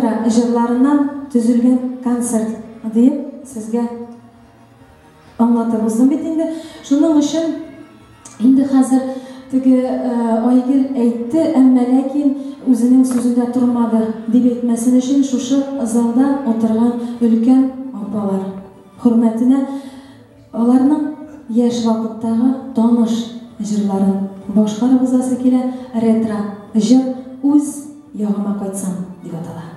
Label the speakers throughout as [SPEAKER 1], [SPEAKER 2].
[SPEAKER 1] ретро җырларыннан төзелгән концерт диеп сезгә аңлатып уздым бит инде. Шуның өчен инде хәзер теге Айгөл әйтте, әмма ләкин үзенең сүзендә тормады дип әйтмәсен өчен шушы залда утырган өлкән апалар хөрмәтенә аларның яшь вакыттагы таныш җырларын башкарып узасы килә. Ретро җыр «Үз ягыма кайтсам» дип атала.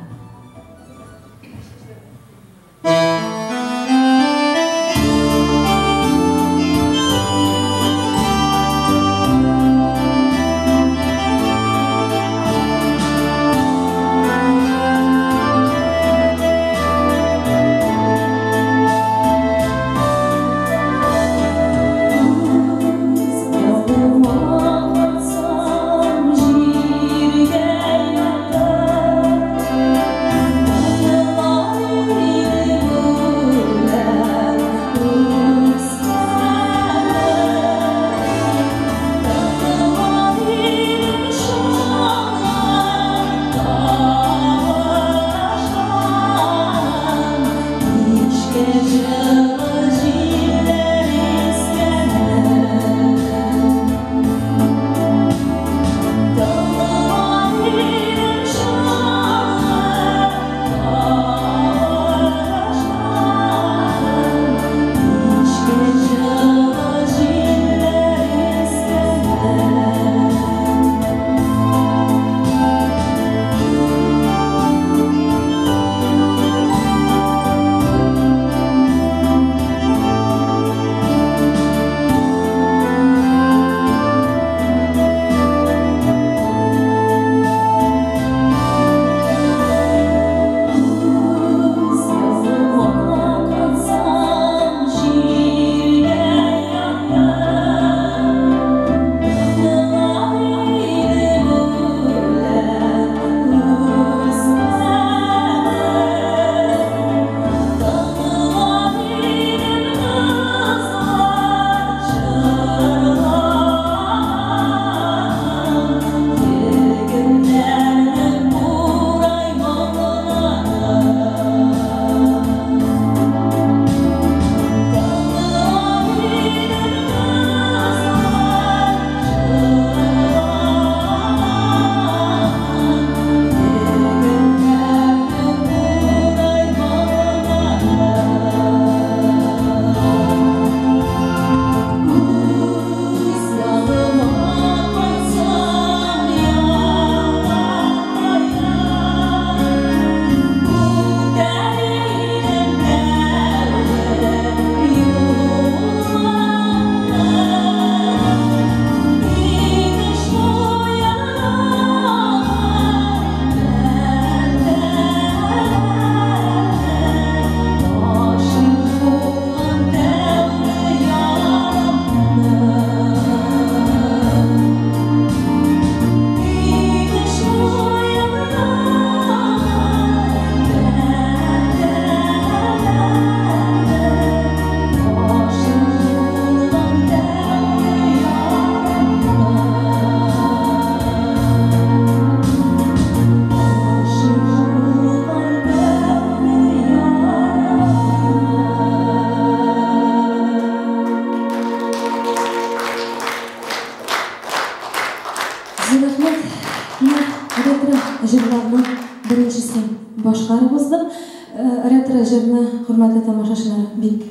[SPEAKER 1] Хөрмәтле тамашачылар, бик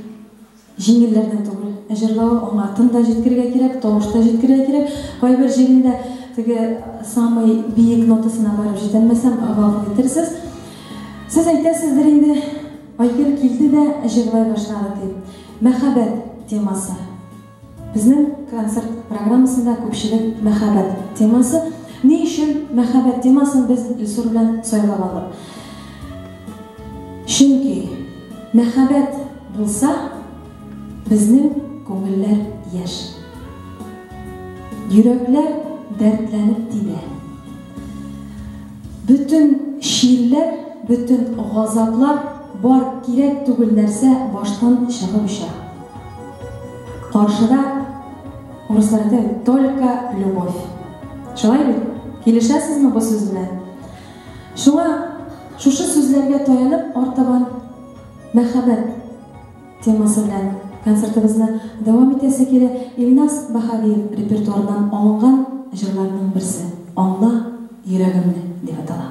[SPEAKER 1] җиңелләрдән түгел. Җырлау аңа тын да җиткерергә кирәк, тавыш та җиткерергә кирәк. Кайбер җирендә теге самый биек нотасына барып җитәлмәсәм, гафу итерсез. Сез әйтәсездер инде, Айгөл килде дә җырлай башлады дип. Мәхәббәт темасы. Безнең концерт программасында күпчелек мәхәббәт темасы. Ни өчен мәхәббәт темасын без Илсур белән сайлап алдык? Чөнки мәхәббәт булса, безнең күңелләр яшь. Йөрәкләр дәртләнеп тибә. Бөтен чирләр, бөтен газаплар, бар кирәк түгел нәрсә баштан чыгып оча. Каршыда урыслар әйтә, только любовь. Шулай бит? Килешәсезме бу сүз белән? Шуңа Шушы сүзләргә таянып, артабан мәхәббәт темасы белән концертыбызны дәвам итәсе килә. Илназ Баһавиев репертуарыннан алынган җырларның берсе Аңла йөрәгемне дип атала.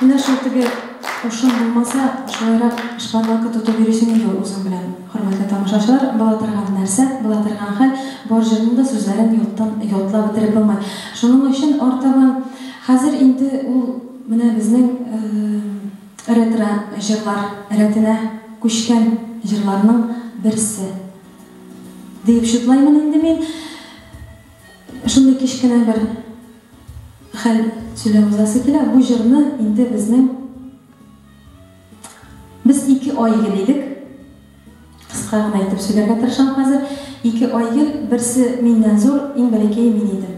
[SPEAKER 1] Менә шул теге ошын булмаса, шулайрак шпаргалка тотып йөрисең инде үзең белән. Хөрмәтле тамашачылар, була торган нәрсә, була торган хәл, бар җырның да сүзләрен яттан ятлап бетереп булмый. Шуның өчен артабан хәзер инде ул менә безнең ретро җырлар рәтенә күчкән җырларның берсе диеп чутлаймын инде мин. Шундый кечкенә бер хәл сөйләп узасы килә. Бу җырны инде безнең без 2 ай ел идек. Кыска гына итеп сөйләргә тырышам хәзер. 2 ай ел, берсе миннән зур, иң бәләкәе мин идем.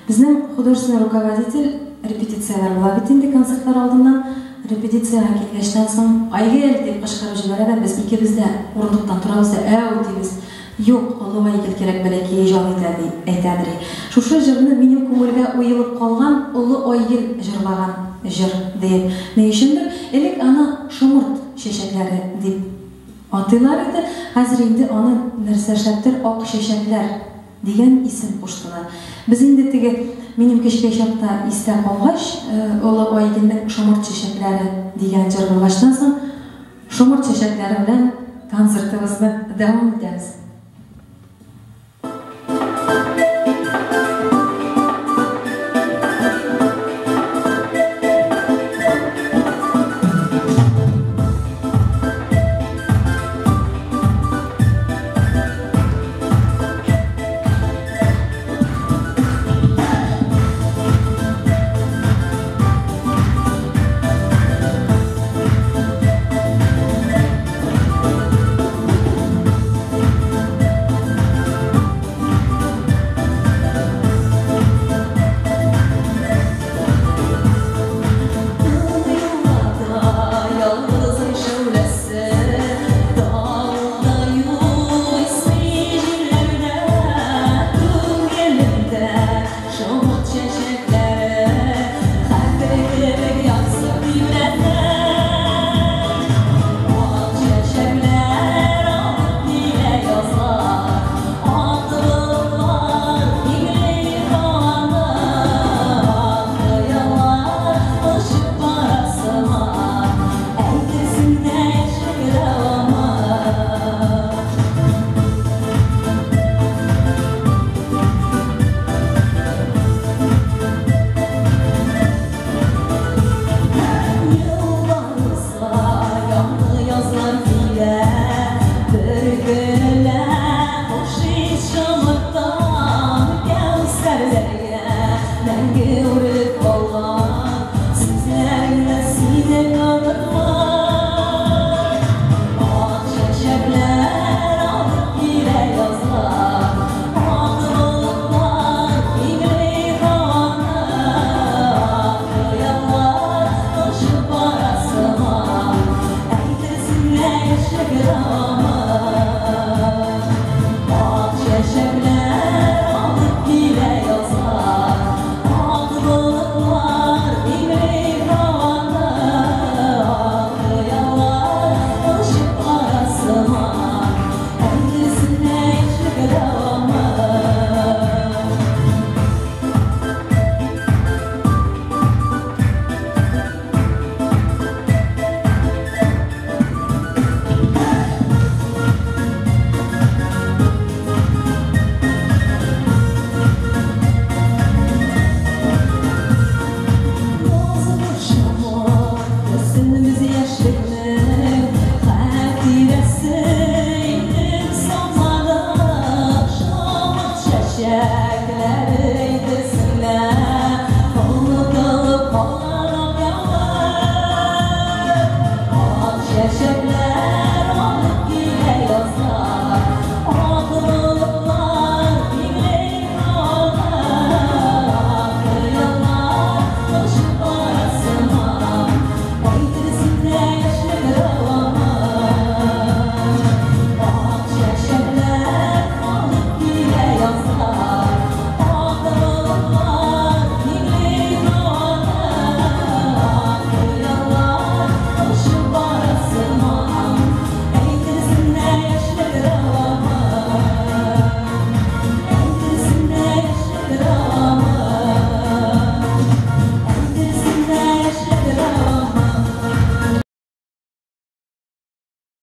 [SPEAKER 1] Безнең художественный руководитель репетицияләр була бит инде концертлар алдыннан. Репетициягә килгәчтән соң, Айгөл! дип кычкырып җибәрә дә, без икебез дә урындыктан торабыз да, Әү! дибез. Юк, олы Айгөл кирәк, бәләкәе җан итә, ди, әйтәдер. Шушы җырны минем күңелгә уелып калган Олы Айгөл җырлаган җыр, диеп. Ни өчендер, элек аны Шомырт чәчәкләре дип атыйлар иде, хәзер инде аны нәрсә эшләптер Ак чәчәкләр Дигән исем куштылар. Без инде теге, минем кечкәй чакта истә калгач, Олы Айгөлнең Шомырт чәчәкләре дигән җыр булгачтан соң, Шомырт чәчәкләре белән концертыбызны дәвам итәбез.